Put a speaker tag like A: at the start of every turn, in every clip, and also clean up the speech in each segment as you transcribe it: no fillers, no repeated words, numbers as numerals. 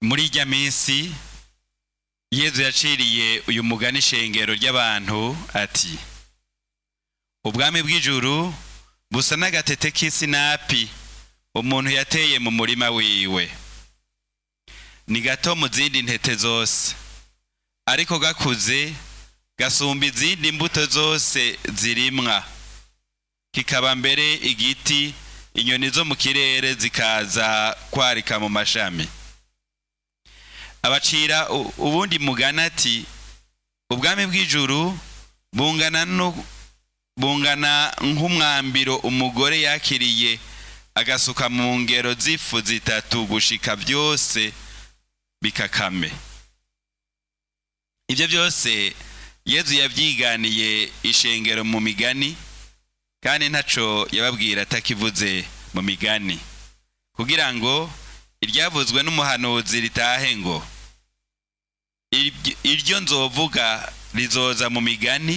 A: Muri irya minsi Yezu yaciriye uyu mugani ishengero ry'abantu ati: "Ubwami bw'ijuru busa n'agatete k'isinapi umuntu yateye mu murima wiwe. Ni gato mu zindi ntete zose, ariko gakuze gasumba izindi mbuto zose zirimwa, kikaba mbere igiti, inyoni zo mu kirere zikaza kwarika mu mashami." Abacira ubundi mugani ati: "Ubwami bw'ijuru bungana nk'umwambiro umugore yakiriye agasuka mu ngero z'ifu zitatu gushika byose bikakame." Ibyo byose Yezu yabyiganiye ishengero mu migani, kandi ntaco yababwira atakivuze mu migani, kugira ngo iryavuzwe n'umuhanuzi ritahe ngo: "Iryo nzovuga rizoza mu migani,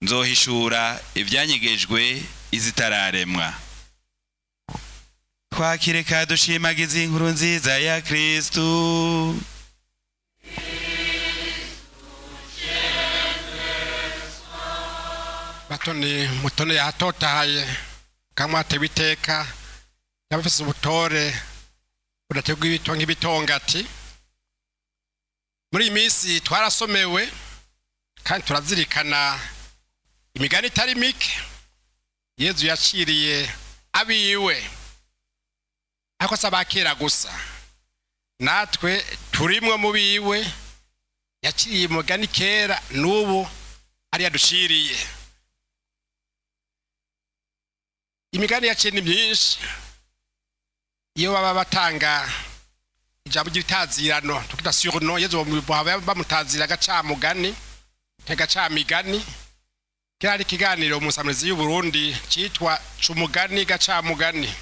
A: nzohishura ibyanyegejwe izitararemwa." Twakireka dushimagiza inkuru nziza ya Kristu.
B: Batoni mutoni yatotahaye kamwatewe iteka, yabafise ubutore budategwa ibito nk'ibitongati. Muri iyi minsi twarasomewe kandi turazirikana imigani itari mike Yezu yaciriye abiwe, ariko si abakera gusa, natwe turimwo mu biwe yaciriye umugani kera, n'ubu ari yaduciriye. Imigani yaciye ni myinshi. Iyo baba batanga ijambo ry'itazirano tukita surnom, Yezu bamutazira agacamugani, agacamigani. Kera hari ikiganiro mu nsamirizi y'u Burundi citwa Cumugani Gacamugani.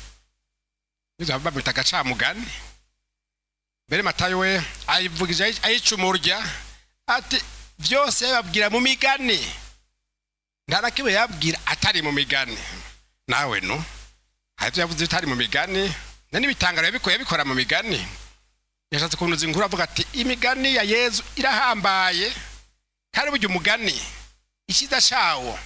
B: Yezu baba bamwita agacamugani. Mbere Matayo we ayivugije ayicumurya ati vyose yababwira mu migani, nta na kimwe yababwira atari mu migani. Nawe no hari ibyo yavuze bitari mu migani, na n'ibitangaro yabikoye yabikora mu migani. Yashatse kunuza inkuru avuga ati imigani ya Yezu irahambaye, kandi burya umugani icyiza cawo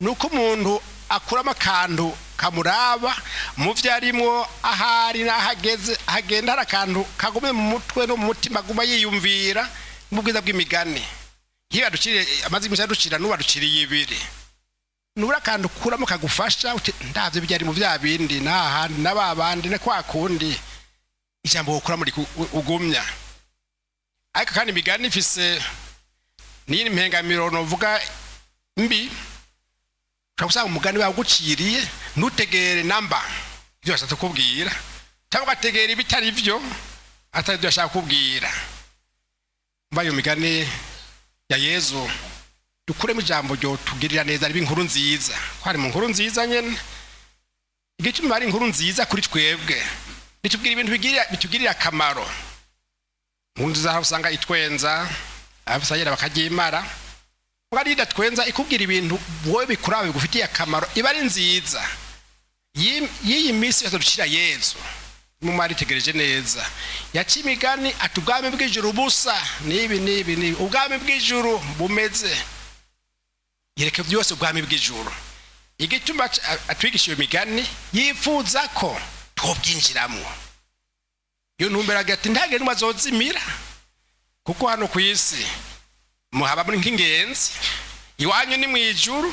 B: ni uko umuntu akuramo akantu kamuraba mu vyo arimwo, ahari n'ahageze, hagenda hari akantu kagume mu mutwe no mu mutima, aguma yiyumvira n'ubwiza bw'imigani. Iyo yaduciriye amaze iminsi aducira, n'ubu aduciriye ibiri, nubura akantu ukuramo kagufasha uti ndavyo byari mu vya bindi n'ahandi na ba bandi na kwa kundi ijambo wokuramo ugumya. Ariko kandi imigani ifise n'iyindi mpengamiro novuga mbi. Ushobora gusanga umugani bawuguciriye ntutegere namba ibyo bashatse kubwira, cyangwa ugategera ibitari byo atari byo bashaka kubwira. Mba iyo migani ya Yezu dukuremo ijambo ryo tugirira neza, riba inkuru nziza, ko hari mu nkuru nziza nyene. Igituma ari inkuru nziza kuri twebwe, bitubwira ibintu bitugirira akamaro. Inkuru nziza aho usanga itwenza, aho usanga bakaryimara, ngo ari idatwenza ikubwira ibintu wowe bikuraba bigufitiye akamaro, iba ari nziza. Y'iyi minsi yose ducira Yezu mu mwaritegereje neza, yaciye imigani ati ubwami bw'ijuru busa n'ibi n'ibi n'ibi, ubwami bw'ijuru bumeze, yereka byose ubwami bw'ijuru. Igituma atwigisha iyo migani, yifuza ko twobwinjiramwo. Iyo ntumbero agira ati ntagire n'umwe azozimira, kuko hano ku isi muhaba muri nk'ingenzi, iwanyu ni mu ijuru.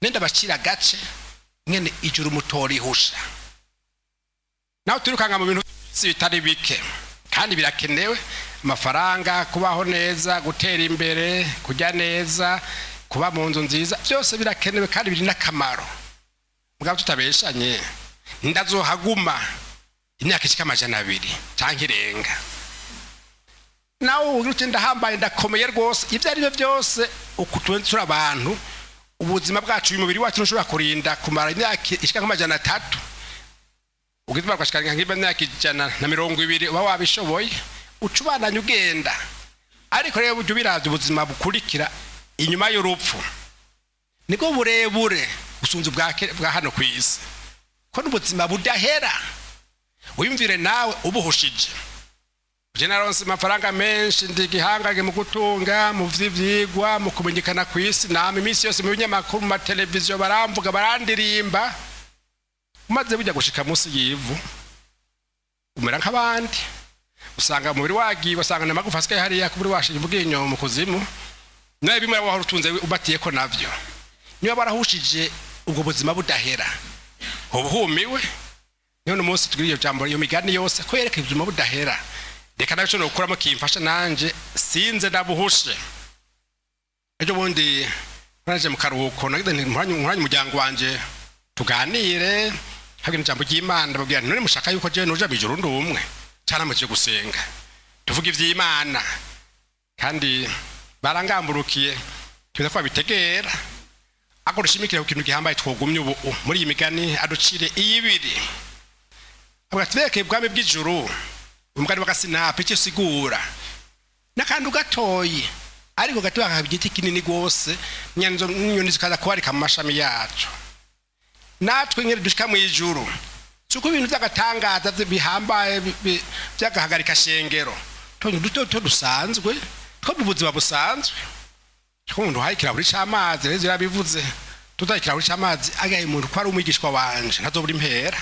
B: Nenda bacira agace mwene ijuru mutorihusha. Naho turukanga mu bintu bitari bike kandi birakenewe, amafaranga, kubaho neza, gutera imbere, kurya neza, kuba mu nzu nziza, byose birakenewe kandi biri n'akamaro. Mugabo tutabeshanye, ndazohaguma imyaka ishika 200 canke irenga. Nawe ugira uti ndahambaye, ndakomeye rwose, ibyo ari byo byose uku turi abantu, ubuzima bwacu, uyu mubiri wacu ntushobora kurinda kumara imyaka ishika nk'300. Ugeze bagashika nk'imyaka 120 uba wabishoboye, uca ubandanya ugenda. Ariko rero ujya ubiravye, ubuzima bukurikira inyuma y'urupfu nibwo burebure gusumvya bwa hano ku isi, ko n'ubuzima budahera. Wiyumvire nawe ubuhushije. Je naronse amafaranga menshi, ndi igihangange mu gutunga, mu vy'ivyigwa, mu kumenyekana ku isi, nama iminsi yose mu binyamakuru, mu mateleviziyo, baramvuga, barandirimba. Umaze bujya gushika munsi y'ivu, umera nk'abandi, usanga umubiri wagiye, ugasanga n'amagufa asigaye hariya kuburi washije ubwinyo mu kuzimu. Nawe bimwe wahora utunze ubatiyeko navyo, niba barahushije ubwo buzima budahera, uba uhumiwe. Niyo umunsi tugira iyo jambo, iyo migani yose ko yereka ubuzima budahera. Reka nawe ico nokuramo kimfasha nanje sinze ndabuhushe. Ejo bundi naraje mu karuhuko, nagize nti nkoranye umuryango wanje tuganire habwe ijambo ry'Imana. Ndababwira nti: "None mushaka yuko jewe noja mw'ijuru ndi umwe canamuje gusenga tuvuga ivy'Imana?" Kandi barangamburukiye, tuza ko babitegera. Ako dushimikire ku kintu gihambaye twogumye ubu muri iyi migani aducire iyibiri. Avuga ati: "Bereke ubwami bw'ijuru, umugani w'agasinapi, icyo usigura n'akantu gatoyi, ariko gato kakaba igiti kinini rwose, n'inyoni zikaza kuharika mu mashami yacu." Natwe nyine dushika mu ijuru, si uko ibintu by'agatangaza bihambaye by'agahagarika shengero, tuntu duto duto dusanzwe two mu buzima busanzwe. Ko umuntu uhaye ikirahuri c'amazi, rero yarabivuze, tudaye ikirahuri c'amazi agaye umuntu ko ari umwigishwa wanje, ntazobura impera.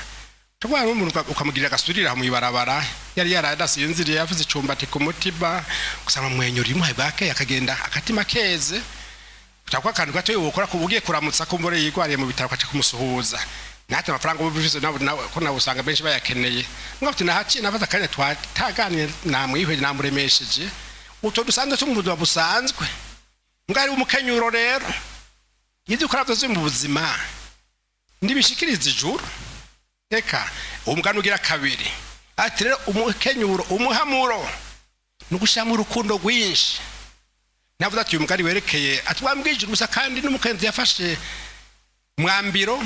B: Tuvuga n'umuntu ukamugirira agasurira mu ibarabara, yari yaraye adasinziriye, yavuze icumbati ku mutima, usanga mwenyura imuhaye bwake, akagenda akatima keze. Ushaka akantu gato wokora, kuba ugiye kuramutsa kumbure yigwariye mu bitaro, ukaca kumusuhuza, natwe amafaranga uba ufise nawe ko nawe usanga benshi bayakeneye. Mwavuga uti: "Nahaciye nafata akanya, twataganiye, namwihweje, namuremesheje." Utwo dusanzwe two mu buzima busanzwe, mbwa umukenyuro rero, ibyo ukora byose mu buzima ntibishikiriza ijuru. Reka umugani ugira kabiri. Ati: "Rero umukenyuro, umuhamuro ni ugushyiramo urukundo rwinshi." Navuze ati uyu mugani werekeye, ati wambwije gusa. Kandi n'umukenzi yafashe mwambiro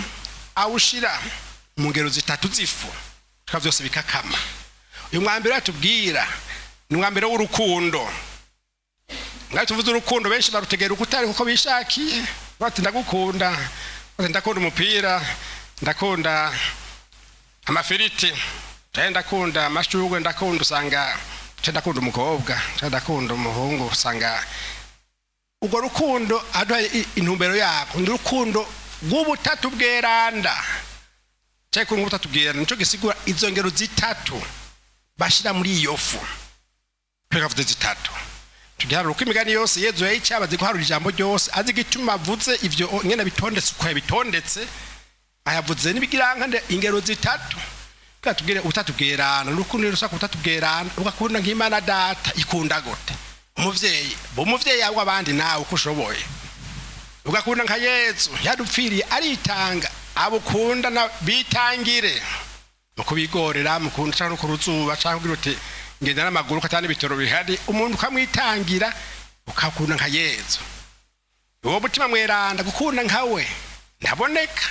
B: awushira mu ngero zitatu z'ifu, tukaba byose bikakama. Uyu mwambiro yatubwira ni umwambiro w'urukundo. Ngaho tuvuze urukundo, benshi barutegera ukutari kuko bishakiye. Bati: "Ndagukunda." Bati: "Ndakunda umupira, ndakunda amafiriti, cyangwa ndakunda amashurwe, ndakunda." Usanga cyangwa ndakunda umukobwa, cyangwa ndakunda umuhungu. Usanga urwo rukundo aduha intumbero yako ni urukundo rw'ubutatu bweranda, cyangwa kuri ubutatu bweranda, nicyo gisigura izo ngero zitatu bashyira muri iyo fu. Twekavuze zitatu, tugiharura uko imigani yose Yezu yayicaye, azi guharura ijambo ryose, azi igituma avuze ivyo nyene bitondetse uko yabitondetse, ayavuze n'ibigirankande ingero zitatu. Tubwire ubutatu bwerana, n'urukundo rusaka ubutatu bwerana. Ugakunda nk'Imana Data ikunda gute? Umuvyeyi, umuvyeyi yawe abandi, nawe uko ushoboye. Ugakunda nka Yezu yadupfiriye aritanga, abo ukunda na bitangire mu kubigorera, mu kunda cyangwa no ku ruzuba, cyangwa kugira uti ngenda n'amaguru ko atari ibitaro bihari, umuntu ukamwitangira, ukakunda nka Yezu. Uwo mutima mweranda, gukunda nkawe ntaboneka,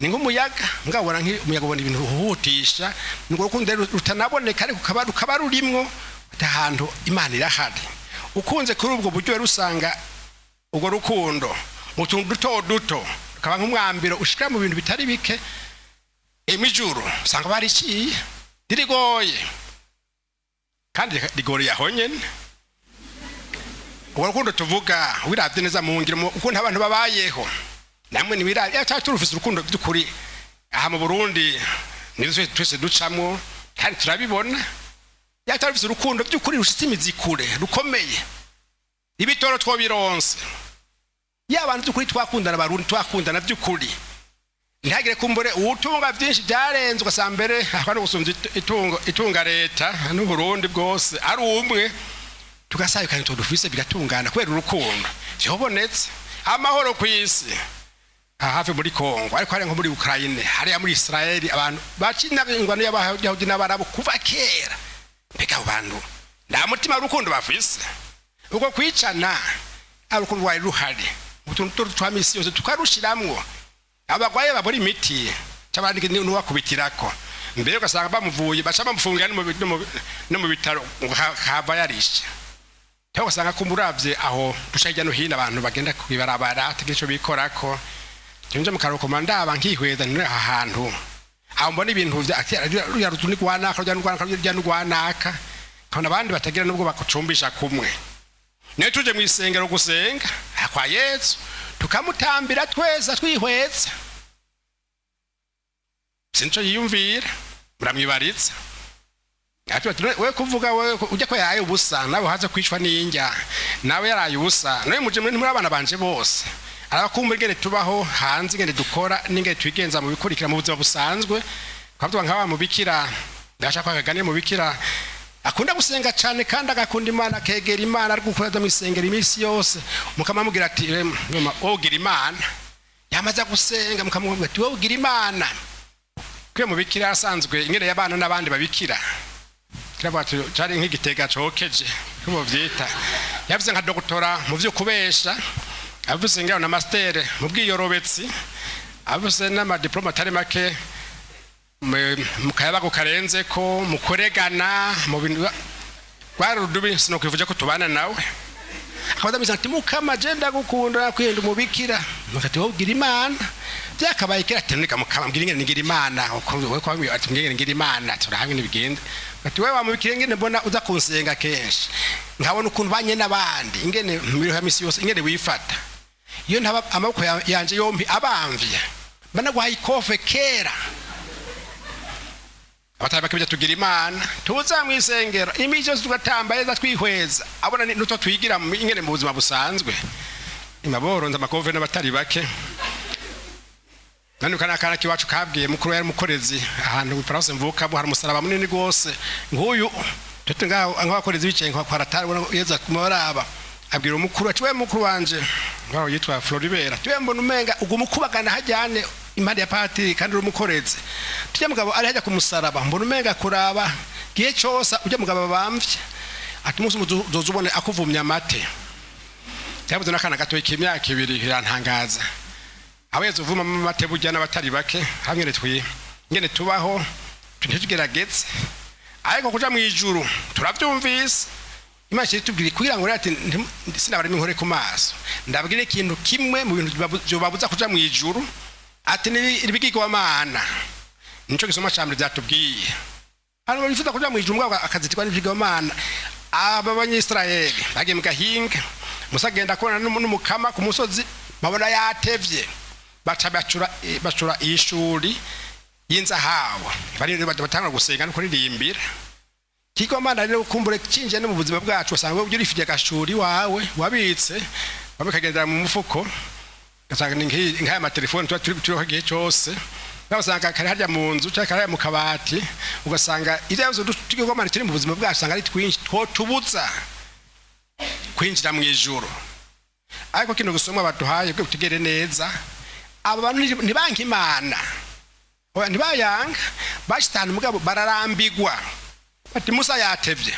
B: ni nk'umuyaga. Ngabona nk'umuyaga, ubona ibintu uhutisha. Ni urwo rukundo rero rutanaboneka, ariko rukaba rurimwo ahantu Imana irahari. Ukunze kuri ubwo buryo rero, usanga urwo rukundo mu tuntu duto duto rukaba nk'umwambiro ushika mu bintu bitari bike. Imijuru usanga bariciye ririgoye, kandi rigoreye aho nyene. Urwo rukundo tuvuga, wiravye neza mu ngiro, ukuntu abantu babayeho, namwe ntiwiravye cyangwa turufise urukundo by'ukuri aha mu Burundi, nivyo twese ducamwo kandi turabibona. Yaba turufise urukundo by'ukuri rushitse imizi kure, rukomeye, ibitoro twobironse. Ya abantu by'ukuri twakundana, Abarundi twakundana by'ukuri, ntihagire kumbure uwutunga byinshi byarenze, ugasanga mbere akaba no gusumvya itungo, itunga leta n'Uburundi bwose ari umwe, tugasabikanya utwo dufise bigatungana kubera urukundo, vyobonetse amahoro ku isi. Aha hafi muri Kongo, ariko hariya nko muri Ukraine, hariya muri Israeli, abantu bacina ingwano y'Abayahudi n'Abarabu kuva kera. Mbega abo bantu nta mutima w'urukundo bafise? Ubwo kwicana, urukundo rwari ruhari, utuntu duto twa misi yose tukarushiramwo. Abagwaye babura imiti, cyabandi n'uwakubitirako mbere, ugasanga bamuvuye, baca bamufungira no mu bitaro ngo hava yarishe. Cyangwa ugasanga ko umuravye aho duca hirya no hino, abantu bagenda kwibarabara atagira ico bikorako. Nje mu karuhuko ndaba nkihweza, none aha hantu aho mbona ibintu vya ruriya ruzu ni rwanaka, ruriya ni rwanaka, ruriya ni rwanaka. Nkabona abandi batagira nubwo bakucumbisha kumwe. Niyo tuje mu isengero gusenga kwa Yesu, tukamutambira twese twihweza, sinco yiyumvira, muramwibaritsa. Ati we kuvuga we ujya ko yaye ubusa, nawe haze kwicwa n'injya, nawe yaraye ubusa, nawe muje muri abana banje bose. Arabakumva ingene tubaho hanze, ingene dukora n'ingene twigenza mu bikurikira mu buzima busanzwe. Twavuga nk'aba mubikira, ndashaka ko mubikira akunda gusenga cyane kandi agakunda Imana, akegera Imana, ari gukora mu isengero iminsi yose. Mukamamubwira ati: "Wogira Imana." Yamaze gusenga, mukamubwira ati: "Wogira Imana." Kwiyo mubikira asanzwe ingene y'abana n'abandi babikira, kiravuga ati cari nk'igitega cokeje kubo vyita. Yavuze nka doctorat mu vyo kubesha, avuze ngaho na master mu bwiyorobetsi, avuze n'amadiploma atari make mu kayabago karenze ko mu kuregana mu bintu rwari rudubi. Sinokwivuja ko tubana nawe, akabaza ati: "Mukama, je ndagukunda, kwiyenda umubikira." Mukati: "Wowe ugira Imana." Byakabaye kera. Ati: "Nika mukama, mbwira ingene ngira Imana." Uko ko ati: "Mbwira ingene ngira Imana." Turahamwe n'ibigende. Ati: "Wewe wamubikira, ingene mbona uza kunsenga kenshi, nkabona ukuntu banye n'abandi, ingene mu mibereho ya misi yose, ingene wifata, iyo ntaba amaboko yanje yompi abamvye, mba naguhaye ikofe kera." Abatari bakibya tugira Imana, tuza mu isengero iminsi yose, tugatamba yeza twihweza, abona n'utwo twigira ingene mu buzima busanzwe imaboronze amakove n'abatari bake. Nani kana kana kiwacu kabwiye mukuru, yari mukorezi ahantu mu paroisse mvuka, hari umusaraba munini gose nk'uyu tete ngaho, nk'abakorezi bicaye nka kwaratari, ubona yeza kumaraba. Abwira umukuru ati: "We mukuru wanje," ngaho yitwa Floribert, ati: "We mbona umenga uguma ukubagana hajyane impande ya patiri kandi uri umukorezi. Tujya mugabo ari hajya ku musaraba, mbona umenga kuraba gihe cyose ujya mugabo bamvye." Ati: "Umunsi uzoza ubone akuvumya amate." Cyabuze n'akana gato k'imyaka 2, birantangaza abo Yezu uvuma amate burya n'abatari bake. Hamwe twi ngene tubaho ntitugerageze, ariko kuja mu ijuru turavyumvise. Imana itubwira kugira ngo rero ati: "Sinabarimo inkore ku maso, ndabwire ikintu kimwe mu bintu byobabuza kuja mu ijuru." Ati: "N'ibigirwamana." Nico gisoma ca mbere byatubwiye. Hano bifuza kuja mu ijuru mugabo akazitirwa n'ibigirwamana. Aba Banyisirayeli bagiye mu gahinga, Musa agenda kubona n'umukama ku musozi, babona yatevye, baca bacura ishuri y'inzahabu, bari batanga gusenga no kuririmbira kigomana. Rero kumbure cinjiye no mu buzima bwacu, usanga ujya urifitiye agashuri wawe wabitse, bamwe kagendera mu mufuko, ugasanga ni nk'aya matelefone tuba turiho igihe cyose, nawe usanga kari harya mu nzu cyangwa kari harya mu kabati. Ugasanga ibyo bibazo tugomana turi mu buzima bwacu, usanga ari twinshi twotubuza kwinjira mu ijuru. Ariko kino gusomwa baduhaye bwo tugere neza, aba bantu ntibanka Imana. Oya, ntibayanga, bashitana mugabo bararambigwa, bati: "Musa yatevye,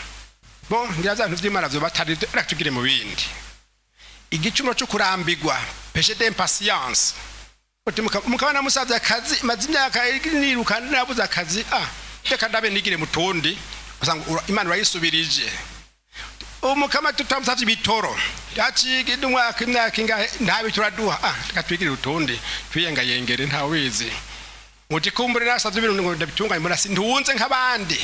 B: bo ngira za bintu vy'Imana vyo batari vyo, reka tugire mu bindi." Igicumuro cyo kurambigwa, péché d'impatience. Uti mukabona musavye akazi, maze imyaka niruka nabuze akazi, ah, reka ndabe nigire mu tundi. Usanga Imana urayisubirije. Umukama tutamusavye ibitoro, yaciga umwaka, imyaka ingahe, nta bitoro aduha, ah, reka twigire utundi twiyengayengere, ntawizi. Muti kumbure nasavye ibintu ngo ndabitunganye, mbona sintunze nk'abandi,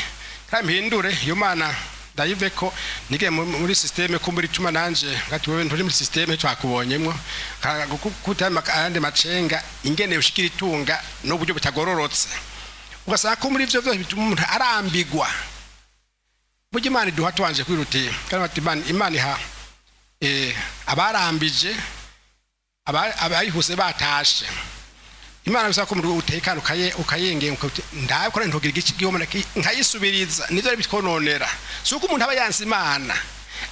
B: kandi mpindure iyo Mana ndayive ko nige muri système, kumbura ituma nanje ngati wewe nturi muri système twakubonyemwo kuta ayandi macenga, ingene ushikira itunga n'uburyo butagororotse. Ugasanga ko muri ivyo vyose bituma umuntu arambigwa. Burya Imana iduha tubanje kwirutira, kandi bati Imana iha abarambije, abayihuse batashe. Imana bisaba ko umuntu utekana, ukayengera, ukavuga uti, ndabikora ntogira igice gihomana nkayisubiriza. Nivyo ari bitwononera. Si uko umuntu aba yanse Imana,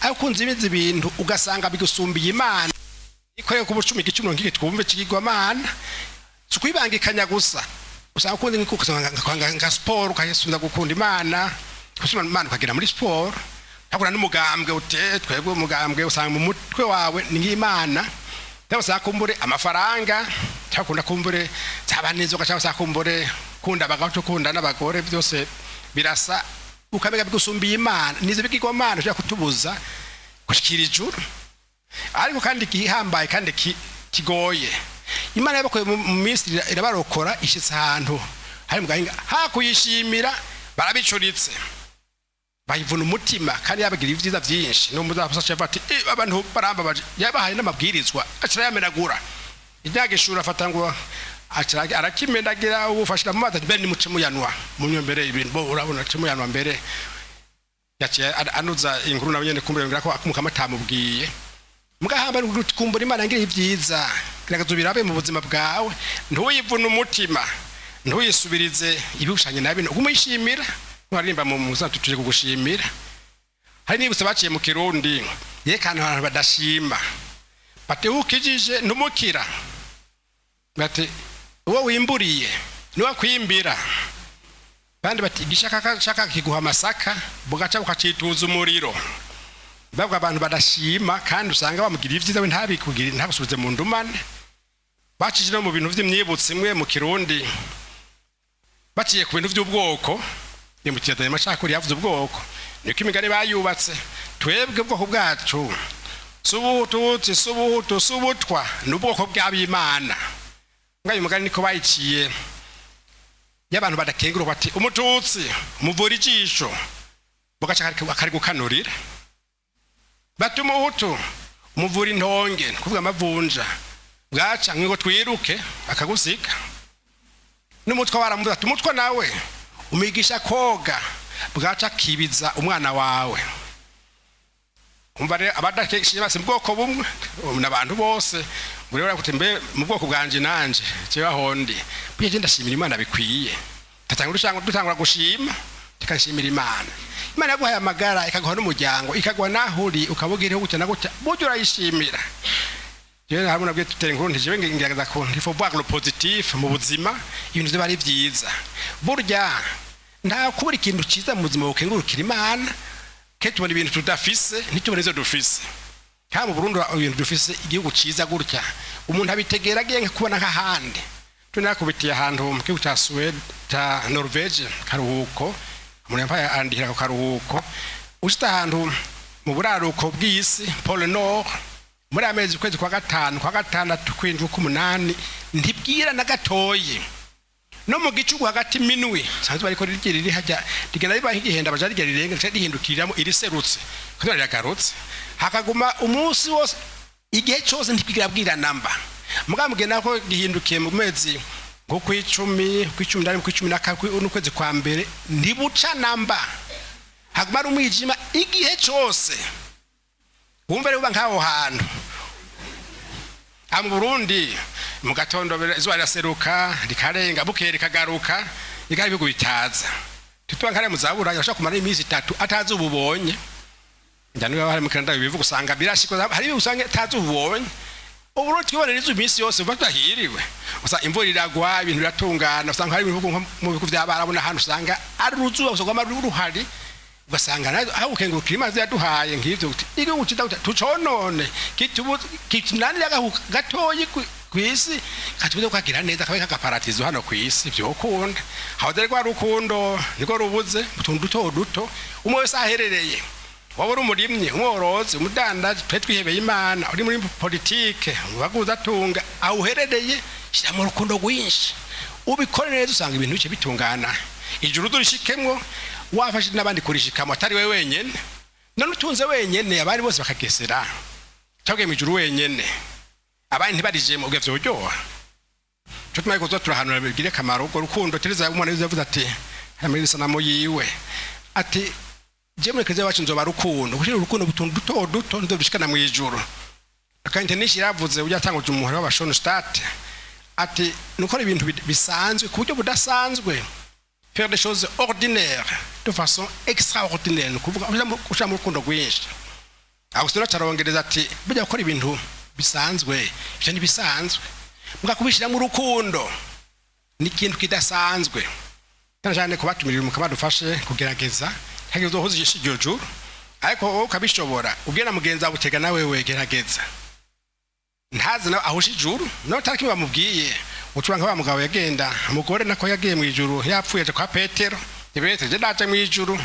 B: ariko ukunze ibizi ibintu ugasanga bigusumbiye Imana. Ikoreye ku bucumi igicumuro nk'iki twumve kigirwamana, si ukwibangikanya gusa. Usanga ukunda nka siporo, ukayisumba gukunda Imana, gusumba Imana ukagera muri siporo, ntabwo n'umugambwe ute twebwe umugambwe usanga mu mutwe wawe ni nk'Imana. Cyangwa usanga kumbure amafaranga, cyangwa ukunda kumbure zaba n'inzoga, cyangwa usanga kumbure kunda abagabo cyangwa ukunda n'abagore, byose birasa, ukamenya bigusumbiye Imana. Nizo bigirwamana ushobora kutubuza gushikira ijuru. Ariko kandi gihambaye kandi kigoye, Imana yabakuye mu Misiri, irabarokora, ishitse ahantu hari mu gahinga, hakuyishimira barabicuritse. Bayivuna umutima kandi yabagira ibyiza byinshi. N'umuzafasha aca ati: "Abantu barambabaje." Yabahaye n'amabwirizwa, aca yamenagura iryagishura, afata ngo aca arakimendagira, ubufashira mu mazi, ati: "Mbere nimuce muyanwa, munywe mbere ibintu bo urabona, ce muyanwa mbere." Yaciye anuza inkuru nawe nyene, kumbura ngira ko akumukama atamubwiye. Mugahamba kumbura Imana ngira ibyiza, gerageza ubirabe mu buzima bwawe, ntuyivune umutima, ntuyisubirize ibihushanye na bino, umuyishimira nkaririmba mu muza tuje kugushimira. Hari nibutse baciye mu Kirundi yekana abantu badashima, bati: "Ukijije ntumukira." Bati: "Uwo wimburiye niwe kwimbira." Bandi bati: "Igishaka shaka kiguha amasaka, bugaca bukacituza umuriro." Babwa abantu badashima, kandi usanga bamugira ibyiza, we ntabikugire, ntabusubize mu ndumane. Bacije no mu bintu vy'imyibutsi imwe mu Kirundi, baciye ku bintu by'ubwoko. Ni mu kinyarwanda amacakuri yavuze ubwoko, niko imigani bayubatse. Twebwe ubwoko bwacu si ubututsi, si ubuhutu, si ubutwa, ni ubwoko bw'abimana. Ngayo mugani niko bayiciye y'abantu badakengura, bati: "Umututsi umuvura ijisho, bugaca akari gukanurira." Bati: "Umuhutu umuvura intonge," ni kuvuga amavunja, "bwaca ngo twiruke akagusiga." N'umutwe waramuvuze ati: "Umutwe nawe umigisha koga, bwaca akibiza umwana wawe." Umva rero, abadakesha bose mu bwoko bumwe n'abantu bose ngo rero kuti: "Mbe mu bwoko bwanje nanje jewe ahondi burya je ndashimira Imana bikwiye." Tatangura usanga dutangura gushima, tukashimira Imana. Imana yaguhaye amagara, ikaguha n'umuryango, ikaguha naho uri, ukabugira gutya na gutya, burya urayishimira. Jewe harimo nabwiye tutera inkuru nti jewe ngerageza ko il faut voir le positif mu buzima, ibintu biba ari byiza. Burya nta kubura ikintu cyiza mu buzima bukengurukira Imana. Kenshi tubona ibintu tudafise, ntitubone ivyo dufise. Kandi mu Burundi ibintu dufise, igihugu ciza gutya, umuntu abitegera agiye nka kubona nk'ahandi. Tunakubitiye ahantu mu gihugu ca Suède, ca Norvège, karuhuko umuntu yampaye andihira ako karuhuko. Ushitse ahantu mu buraruko bw'isi, Pôle Nord, muri amezi ukwezi kwa gatanu, kwa gatandatu, kwindwi, k'umunani, ntibwira na gatoyi. No mu gicugu hagati minwi sanzwe bariko rigira riri hajya, rigenda riba nk'igihenda baja rigera rirenga, rica rihindukiriramo iriserutse kugira riragarutse, hakaguma umunsi wose, igihe cyose ntibwigira bwira namba. Mugabo mugenda ko gihindukiye mu mezi nko kw'icumi, kw'icumi na rimwe, kw'icumi na kabiri n'ukwezi kwa mbere, ntibuca namba, haguma ari umwijima igihe cyose. Wumva rero uba nk'aho hantu. Aha mu Burundi mu gatondo izuba riraseruka, rikarenga, bukeye rikagaruka. Igari ibihugu bitaza tutuba nkariya mu za Buraya, bashobora kumara iminsi 3 atazi ububonye. Njya niba hari mu Canada bivuga, usanga birashika, hari ibihugu usanga atazi ububonye. Ubu twibonera izuba iminsi yose, uba tudahiriwe. Usanga imvura iragwa, ibintu biratungana. Usanga hari ibihugu nko mu bihugu by'Abarabu n'ahantu usanga ari uruzuba gusa rwama ruhari, ugasanga aho gukengurukira Imana yaduhaye nk'ivyo uti igihugu ciza gutya, tuconone kitunanira agahu gatoyi kw'isi katubuze kukagira neza, kabe kagaparatizo hano kw'isi. Vyokunda hahoze rwa rukundo niko rubuze. Utuntu duto duto umwe wese aherereye, waba uri umurimyi, umworozi, umudandaji, twe twihebeye Imana, uri muri politike, ubaguza atunga, aho uherereye shyiramo urukundo rwinshi, ubikore neza, usanga ibintu bice bitungana. Ijuru durishikemwo wafashe n'abandi kurishikamo, atari we wenyene. None utunze wenyene, abandi bose bakagesera, cyangwa mu ijuru wenyene, abandi ntibarijemo, ubwo vyoryoha? Cyo tumaye kuza turahanura bigire akamaro urwo rukundo. Tereza umwana yavuze ati hari isanamu yiwe, ati: "Je muri kiliziya wacu nzoba rukundo, gushira urukundo butuntu duto duto nzo dushikana mu ijuru." Kandi nishi yaravuze ujya atanguje umuhoro w'abashonstadt, ati nukora ibintu bisanzwe ku buryo budasanzwe, faire des choses ordinaires de façon extraordinaire, ni ukuvuga ushyira mu rukundo rwinshi. Agustina acarongereza ati: "Burya gukora ibintu bisanzwe, ibyo ntibisanzwe, muga kubishyiramo urukundo ni ikintu kidasanzwe." Cyane cyane kubatumirira umukama dufashe kugerageza, ntagize uzohuza iryo juru, ariko wowe ukabishobora, ubwira na mugenzi wawe utega nawe wegerageza, ntazi nawe ahusha ijuru nawe atari kimwe bamubwiye. Ucura nka wa mugabo yagenda, umugore nako yagiye mu ijuru yapfuye, aja kwa Petero. Petero: "Je ndaje mu ijuru."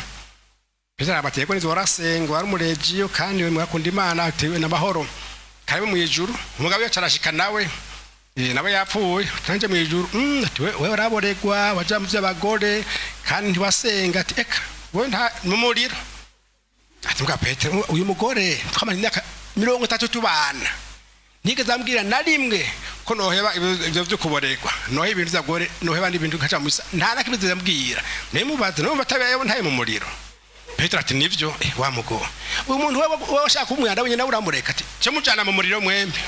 B: Petero abateye ko nizo warasenga, wari umuregiyo kandi we mwakunda Imana, atewe n'amahoro, karibu mu ijuru. Umugabo yaca arashika nawe, nawe yapfuye, tanje mu ijuru. Ati: "We waraboregwa, waja mu vy'abagore kandi ntiwasenga." Ati: "Eka." We nta mu muriro. Ati: "Mbwa Petero, uyu mugore twamara imyaka 30 tubana, ntigeze ambwira na rimwe ko noheba ibyo byo kuborerwa, noheba ibintu by'abagore, noheba n'ibintu nkaca musa, nta na kimwe ambwira. Nimubaze numva atabaye ntaye mu muriro." Petero ati: "Nivyo, wa mugo, uyu muntu wewe ushaka umwanda wenyine uramureka." Ati: "Cyo mujana mu muriro mwembi."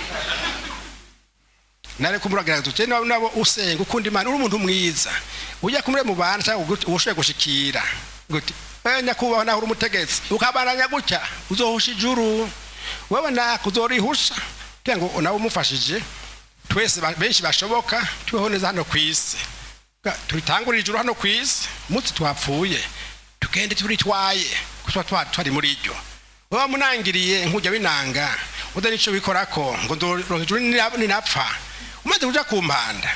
B: Nare kumuragira tuti nabo nabo usenga, ukunda Imana, uri umuntu mwiza, ujya kumure mu bantu cyangwa ushoboye gushikira guti wewe nyakubahwa, naho uri umutegetsi ukabananya gutya, uzohusha ijuru wewe nako uzorihusha, kugira ngo nawe umufashije twese benshi bashoboka tubeho neza hano ku isi. Turitangurira ijuru hano ku isi, umunsi twapfuye tugende turitwaye kuko tuba twari muri ryo. Wewe munangiriye nkujya winanga uda nico wikorako ngo ndoronka ijuru ninapfa umaze kuja ku mpanda.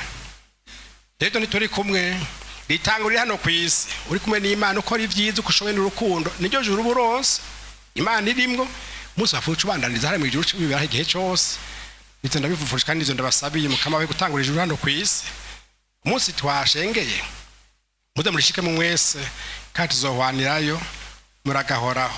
B: Rero ntituri kumwe, ritangurira hano ku isi uri kumwe n'Imana, ukora ibyiza uko ushoboye n'urukundo, niryo juru uba uronse Imana irimwo. Umunsi wapfuye uca ubandaniza hariya mu ijuru, uca wiberaho igihe cyose. Ibyo ndabivufuje kandi ibyo ndabasabiye Mukama we gutangura ijuru hano ku isi. Umunsi twashengeye muze murishikemo mwese, kandi tuzohwanirayo. Muragahoraho.